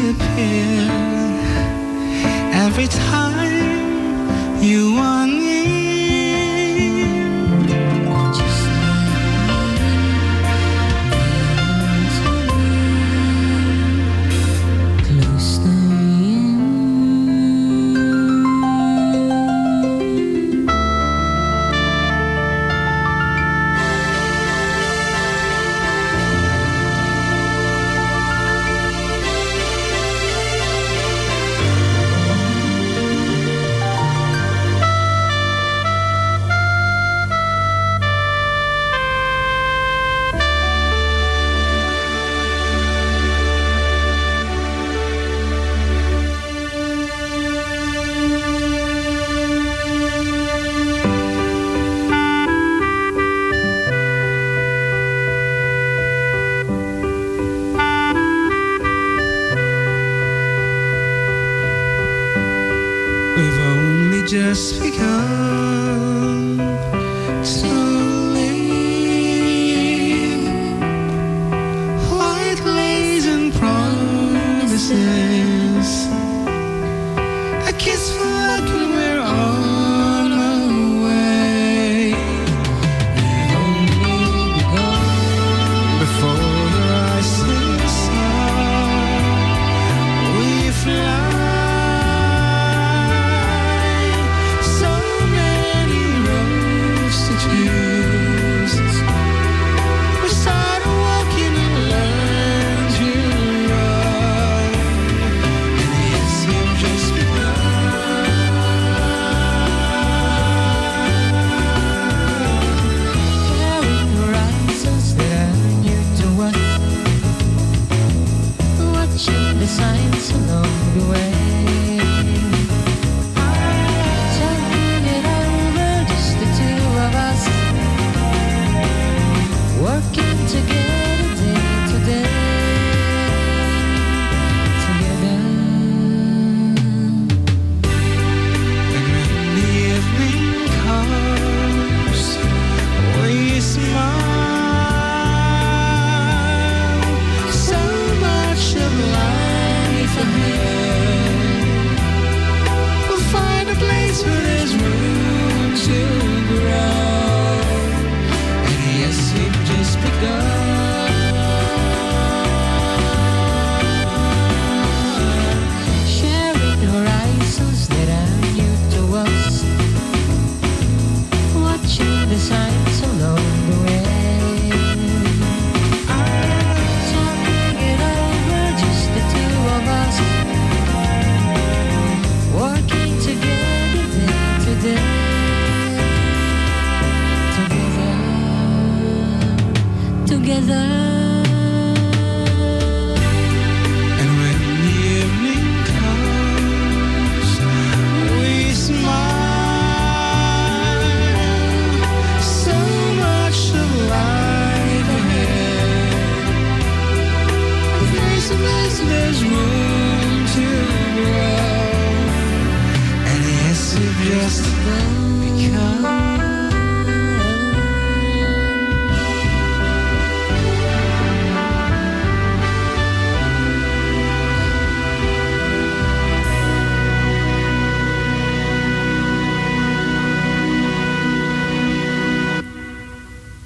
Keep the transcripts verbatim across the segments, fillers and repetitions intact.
disappear every time you are near. Just like close to you. We've only just begun to live. White lace and promises. A kiss for luck when we're on our way. We've only begun. Before the rising sun, we fly. So many roads to choose. We start walking and learn to run. And yes, you've just begun. Carrying horizons that are new to us. Watching the signs along the way. Talking it over, just the two of us. Working together day to day. Together. And when the evening comes, we smile. So much of life ahead. We'll find a place where there's room to grow. And yes, we've just begun. Sharing horizons that are new to us. Watching the signs along the way. Talking it over, just the two of us. Working together day to day. Together. Together. And when the evening comes, we smile. So much of life ahead. Face to face, there's room to grow. And yes, we've just begun.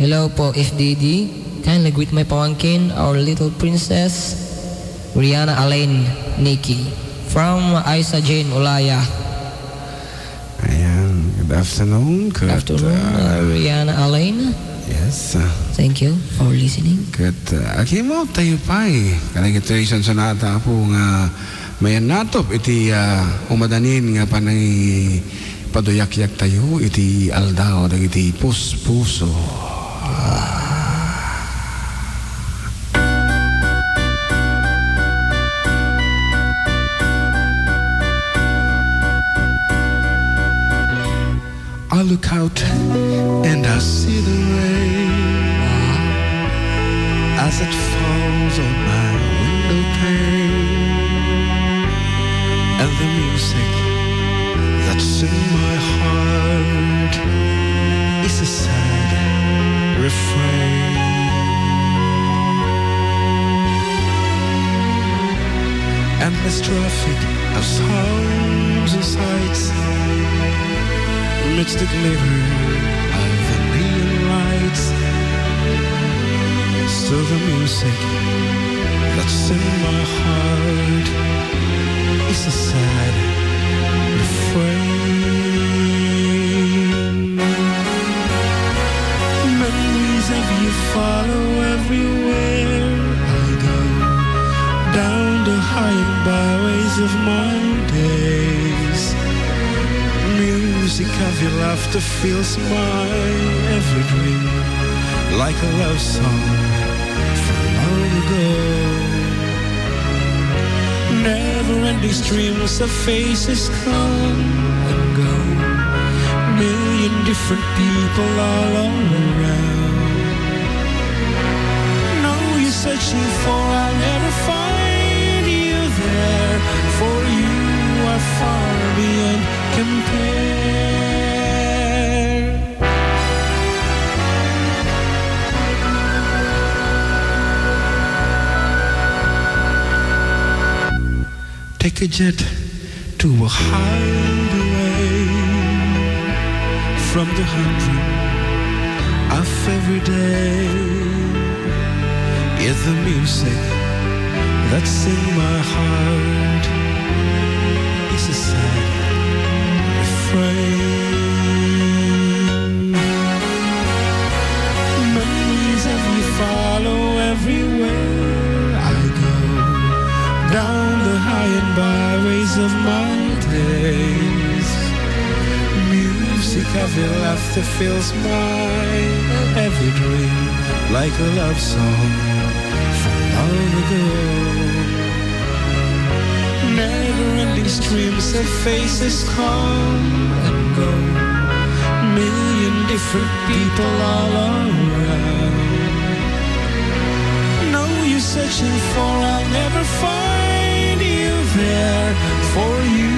Hello po, F D D. Kindly greet my pamangkin, our little princess, Rihanna Alain Nikki, from Aisa Jane Ulaya. Ayan, good afternoon. Good afternoon, uh, uh, Rihanna Alain. Yes, uh, thank you for listening. Ket, uh, agimawtayo pay kadagitoy sonata, Apo, nga mayan natop iti, uh, umadanin nga panangipaduyakyaktayo iti aldaw dagiti puspuso. I look out and I see the rain as it falls on my window pane, and the music that's in my heart is a sad refrain. Endless traffic as homes and sights meets the glitter of the neon lights. So the music that's in my heart is a sad refrain. Memories of you follow everywhere I go, down the high and byways of my days. Music of your laughter fills my every dream, like a love song from long ago. Never-ending streams of faces come and go. Million different people all around. Know you're searching for, I'll never find you there. For you are far beyond compare. Take a jet to a hideaway from the hundred of every day. Yet the music that's in my heart is a sad refrain. Memories of you follow everywhere I go, down the high and byways of my days. Music of your laughter fills my every dream, like a love song from long ago. Never-ending streams of faces come and go. Million different people all around. Know you're searching for, I'll never find you there. For you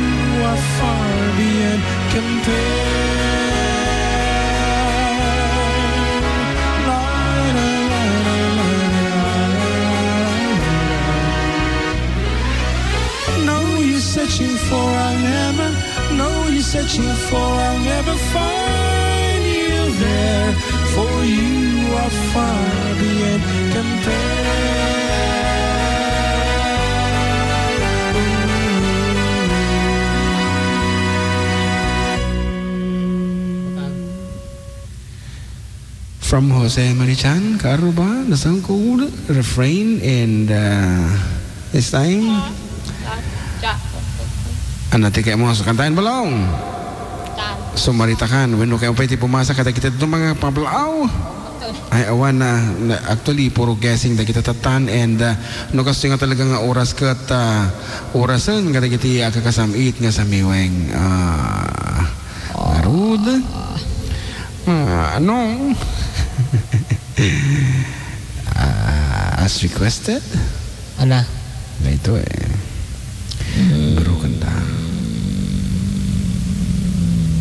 are far beyond compare. La, la, la, la, la, la, la. Know you're searching for, I'll never, know you're searching for, I'll never find you there. For you are far beyond compare. From Jose Marichan, Karuba, the song called Refrain, and, uh, this time, ano ti kayat mo sa kantaen, Balong? Sumaritakan, wenno kayat mo pay ti pumasa kadagiti dadduma nga pablaw? Ay, awan na, na, actually, puro guessing dagiti tattan, and, uh, no kastoy nga talaga nga oras ket, uh, orasen kadagiti agkakasam-it nga samiweng, uh, ngarud. Ah, ano? Ah, as requested? Ana? Daytoy. Mm. Bro, kanta.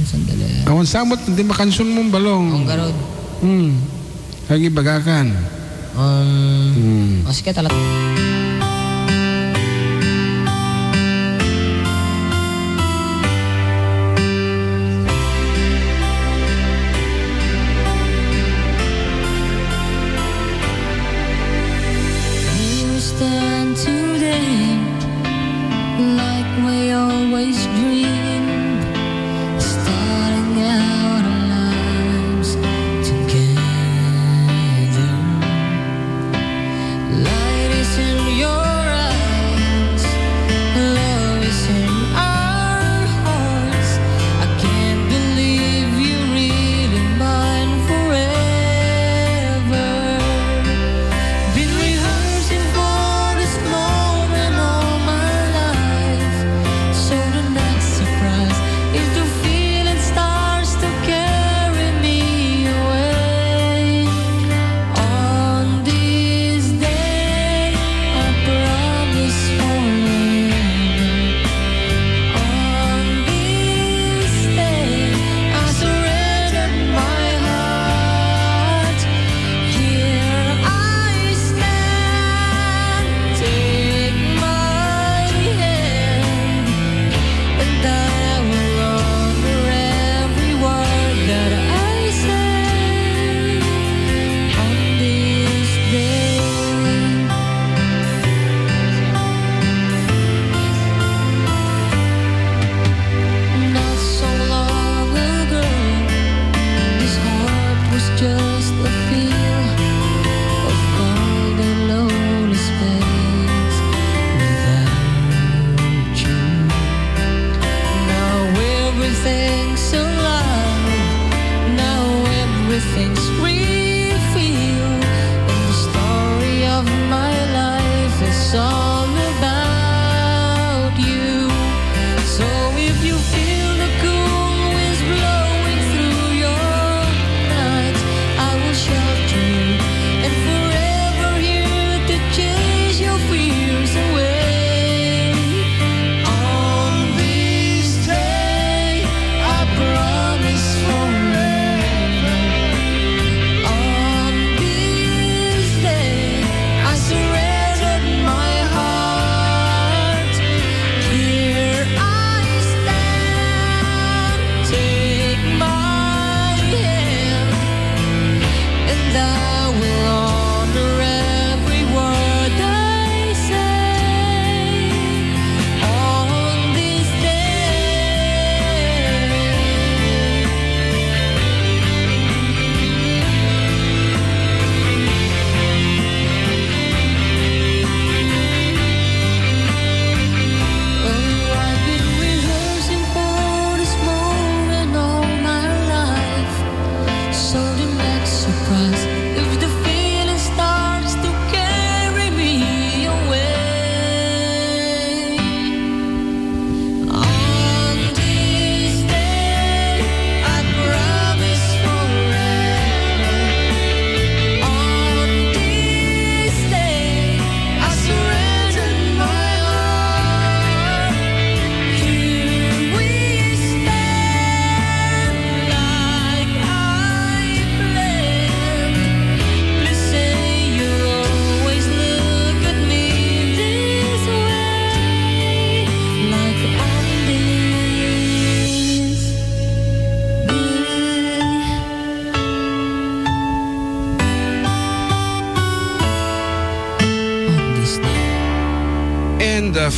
Sandali. Awan sabot, di makansion mo, Balong. Ang garod. Hmm. Lagi bagakan. Um, Hmm. O, sige, tala- You stand today like we always dream, starting out our lives together. Light is in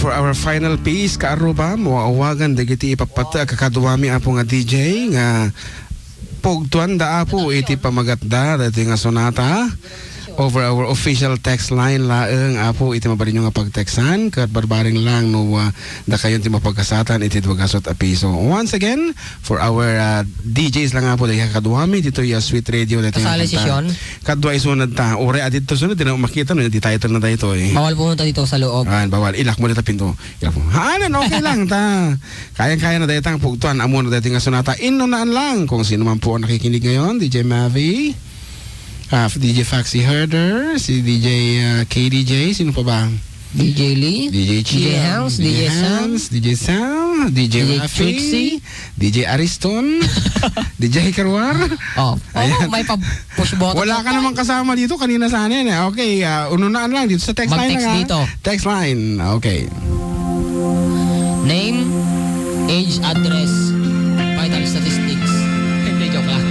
For our final piece, kaaruba, maawagan dagiti ipappatek a kakaduami, Apo, nga D J nga pugtuanda, Apo, iti pamagatda daytoy nga sonata over our official text line laeng, Apo, iti mabalinyo nga pagteksan, ket barbareng lang no, ah, dakayon ti mapagkasatan iti dua gasut a piso. Once again, for our, ah, D Js lang, Apo, dagiti kakaduami ditoy, ah, Sweet Radio, daytoy nga Kasali kanta. Session? Kadua isunod ta. Uray a didto sunod, di na makita no, di title na daytoy. Bawal pumunta dito sa loob. Ayan, bawal. Ilak mo dita pinto. Ilak mo. Haanan, okay lang ta. Kayang-kaya na dayta ang pugtuan. Amo na dayta nga sonata. Inunaan lang kung sino man po ang nakikinig ngayon. D J Mavi, ah, D J Foxy Herder, si D J, ah, K D J, sino pa ba? D J Lee, D J D J Chia, Hans, D J D J Sam, Hans, D J Sam, D J D J Rafi, Trixie. D J Ariston, D J Karuar. Oh, oh, ayan. May pa-push button. Wala ka namang kasama dito. Kanina sana yan eh. Okay, ah, ununaan lang dito sa text line. Mag-text na nga. Dito. Text line. Okay. Name, age, address, vital statistics. Hindi, joke lang.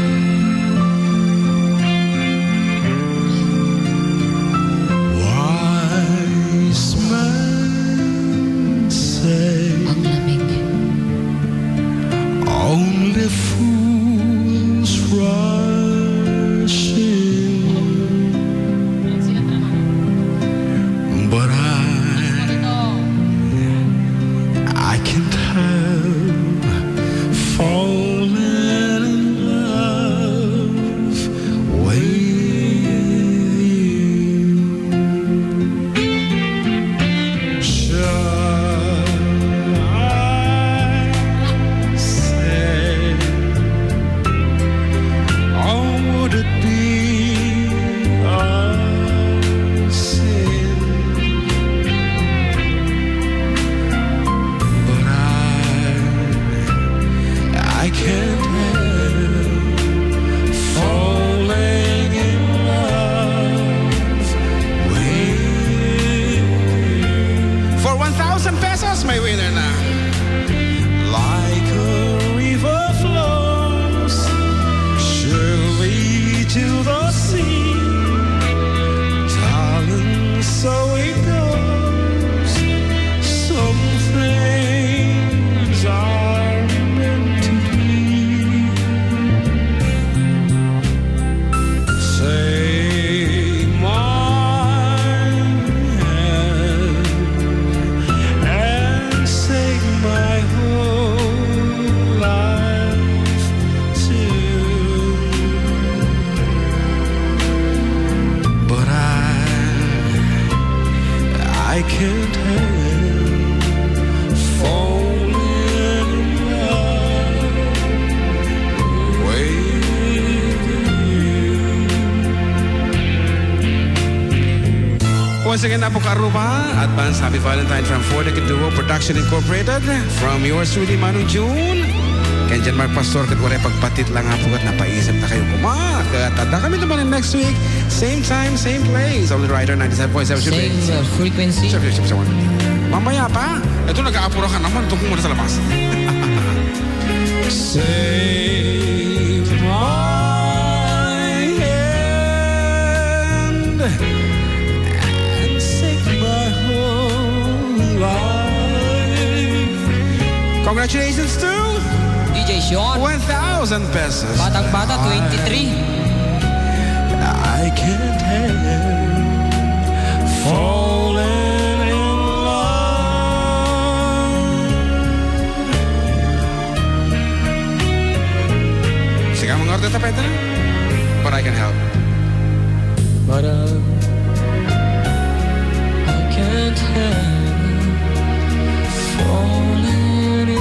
Wise men say, ang lamig, only fools rush in, but I, I can't help falling in love with you. Shall I say, or would it be a sin? But I, I can't help falling in love with you. For one thousand pesos, may winner na. Like a river flows surely to the sea, darling, so it goes. Some things are meant to be. Take my hand and take my whole life too. But I, I can't help falling in love with you. Once again, Apo Karuba, advance happy Valentine from Four Deck Duo Production Incorporated, from yours truly, Manu June. Ken John Mark Pastor, ket uray pagpatit lang, Apo, ket napaisip ta kayo kuma. Ket adda kami naman next week, same time, same place, only Rider ninety-seven point seven. Same, uh, frequency. Sure, sure, sure, sure. Mamaya pa. Ito, nag-aapura ka naman. Ito, muna sa labas. Take my hand and take my whole life. Congratulations to D J Sean. One thousand pesos. Batang-bata, twenty-three. I can't help falling in love. Sige, mga orte, tapete na. But I can help. But I, I can't help falling in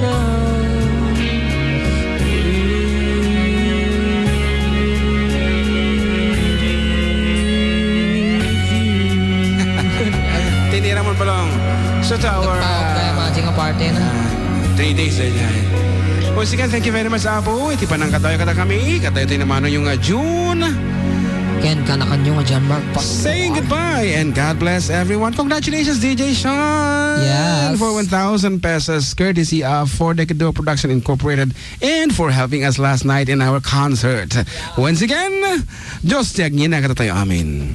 love with you. Tinira mo, Balong. So, to our, nagpaok kaya uh, matching party na. Uh, three days, eh, yan. Once again, thank you very much, Apo. Iti panangkadayo kadakami, kadayo ti namano yung, uh, June. Ken kanakanyo nga John Mark Pastor. Saying goodbye and God bless everyone. Congratulations, D J Sean, yes, for one thousand pesos, courtesy of Four Deck Duo Production Incorporated, and for helping us last night in our concert. Once again, Diyos ti agngina kadatayo. Amen.